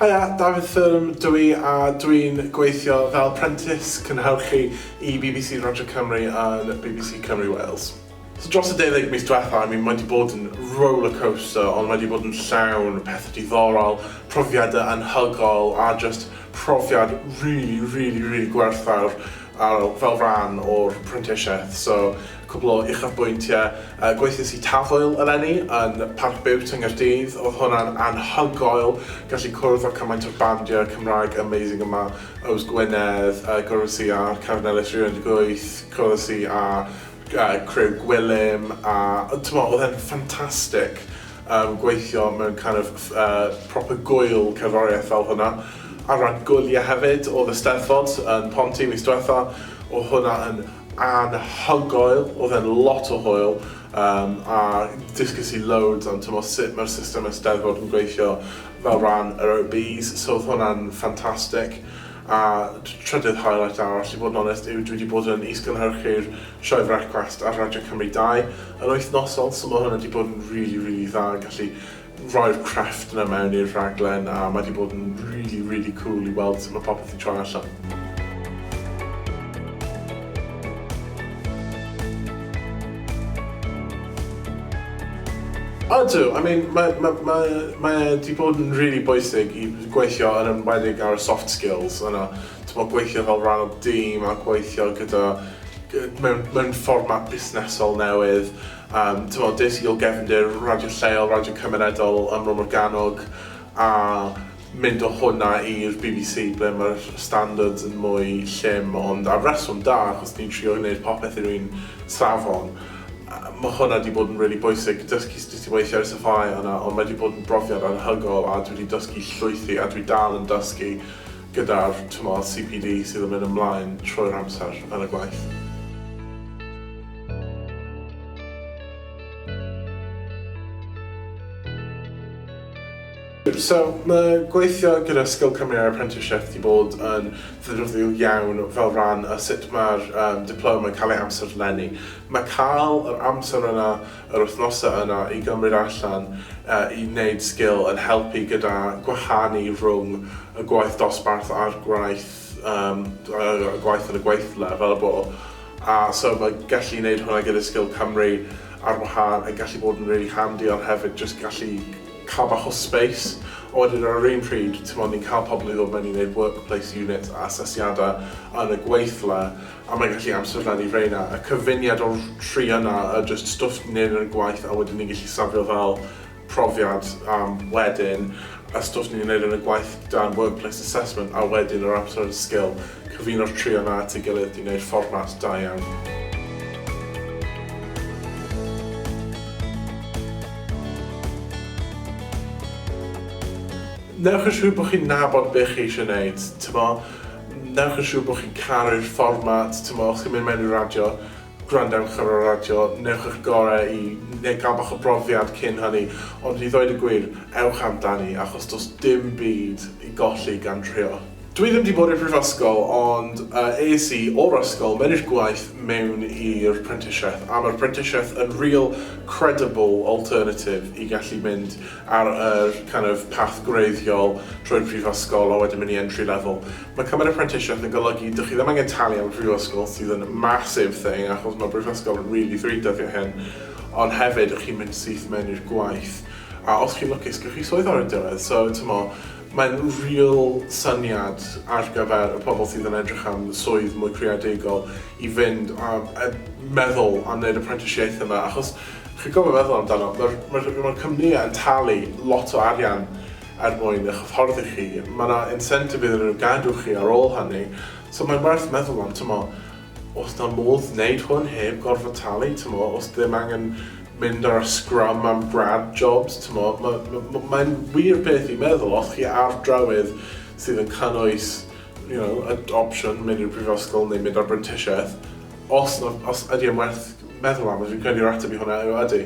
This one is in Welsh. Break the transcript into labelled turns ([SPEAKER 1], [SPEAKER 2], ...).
[SPEAKER 1] Haia, Dafydd Thurm dw i a dwi'n gweithio fel prentis cynhyrchu i BBC Radio Cymru yn BBC Cymru Wales. So dros y deuddeg mis diwetha, I mean, mae 'di bod yn rollercoaster, ond mae 'di bod yn llawn pethau diddorol, profiadau anhygoel a just profiad really, really, really gwerthfawr ar, fel rhan o'r prentisiaeth. So, cwpl o uchafbwyntiau. Uh, gweithiais i Tafwyl eleni yn Parc Biwt yng Nghaerdydd. Oedd hwnna'n anhygoel, gallu cwrdd â cymaint o'r bandiau Cymraeg amazing yma. Yws Gwynedd, uh, gwrdd i â Cefn Ellis 18, cwrdd i â uh, criw Gwilym, a t'mo, oedd e'n ffantastig um, gweithio mewn kind of uh, proper gwyl cerddoriaeth fel hwnna. Ar ran gwyliau hefyd, oedd y Steddfod yn Ponty mis diwetha, oedd hwnna yn anhygoel, oedd e'n lot o hwyl, um, a dysgus i loads am t'mo, sut mae'r system y Steddfod yn gweithio fel rhan yr OBs, so oedd hwnna'n ffantastig. A trydydd highlight arall, i fod yn onest, yw dwi wedi bod yn is-gynhyrchu'r Sioe Frecwast ar Radio Cymru 2 yn wythnosol, so mae hwnna wedi bod yn really, really dda, gallu rhoi'r crefft yna mewn i'r rhaglen, a mae wedi bod yn really, really cool i weld sut mae popeth yn troi allan. Ydw, I mean, mae, mae, mae, mae e 'di bod yn really bwysig i gweithio yn enwedig ar y soft skills yna. T'mod, gweithio fel rhan o dîm a gweithio gyda mewn, mewn fformat busnesol newydd. Um, t'mod, des i o gefndir radio lleol, radio cymunedol ym Mro Morgannwg, a mynd o hwnna i'r BBC ble mae'r standards yn mwy llym, ond ar reswm da, achos ni'n trio gwneud popeth i'r un safon. Mae hwnna wedi bod yn really bwysig, dysgu sut i weithio ar y safai yna, ond mae wedi bod yn brofiad anhygoel a dwi wedi dysgu llwythi a dwi dal yn dysgu gyda'r t'mod, CPD sydd yn mynd ymlaen trwy'r amser yn y gwaith. So, mae gweithio gyda Sgil Cymru ar Apprenticeship wedi bod yn ddefnyddiol iawn fel rhan o sut mae'r um, diploma yn cael ei amserlennu. Mae cael yr amser yna, yr wythnosau yna i gymryd allan uh, i wneud sgil yn helpu gyda gwahanu rhwng y gwaith dosbarth a'r gwaith, um, y gwaith yn y gweithle fel y bo. A so mae gallu gwneud hwnna gyda Sgil Cymru ar wahân yn gallu bod yn really handy, ond hefyd just gallu cael bach o space. A wedyn ar yr un pryd, t'mod, ni'n cael pobl i ddod mewn i wneud workplace units a asesiadau yn y gweithle, a mae'n gallu amserlennu rheina. Y cyfuniad o'r tri yna, y just stwff ni'n neud yn y gwaith a wedyn ni'n gallu safio fel profiad am wedyn, y stwff ni'n neud yn y gwaith dan workplace assessment a wedyn yr amser yn sgil, cyfuno'r tri yna at ei gilydd di wneud fformat da iawn. Newch yn siŵr bod chi'n nabod be chi eisiau gwneud, t'mo', newch yn siŵr bod chi'n caru'r fformat, t'mo', os chi'n mynd mewn i radio, gwrandewch ar y radio, newch eich gorau i neu gael bach o brofiad cyn hynny, ond i ddweud y gwir, ewch amdani, achos does dim byd i golli gan drio. Dwi ddim 'di bod i'r prifysgol ond es i o'r ysgol mewn i'r gwaith mewn i'r prentisiaeth a mae'r prentisiaeth yn real credible alternative i gallu mynd ar yr kind of path gwreiddiol trwy'r prifysgol a wedyn mynd i entry level. Mae cymryd y prentisiaeth yn golygu dych chi ddim angen talu am y prifysgol sydd yn massive thing achos mae'r brifysgol yn really ddrud dyddiau hyn, ond hefyd chi'n mynd syth mewn i'r gwaith a os chi'n lwcus gewch chi swydd ar y diwedd, so t'mo' Mae'n real syniad ar gyfer y pobl sydd yn edrych am swydd mwy creadigol i fynd a, a meddwl am wneud y prentisiaeth yma, achos chi'n gorfod meddwl amdano, mae'r mae, mae cwmnïau yn talu lot o arian er mwyn eich hyfforddi chi, mae yna incentive iddyn nhw gadw chi ar ôl hynny, so mae'n werth meddwl am, tymo, os na modd wneud hwn heb gorfod talu, tymo, os ddim angen mynd ar y scrum am grad jobs, t'mo', ma' ma' mae'n wir beth i meddwl, os chi ar drywydd sydd yn cynnwys, you know, y opsiwn mynd i'r brifysgol neu mynd ar brentisiaeth, os na, os ydy e'n werth meddwl am, a dwi'n credu'r ateb i hwnna yw ydy.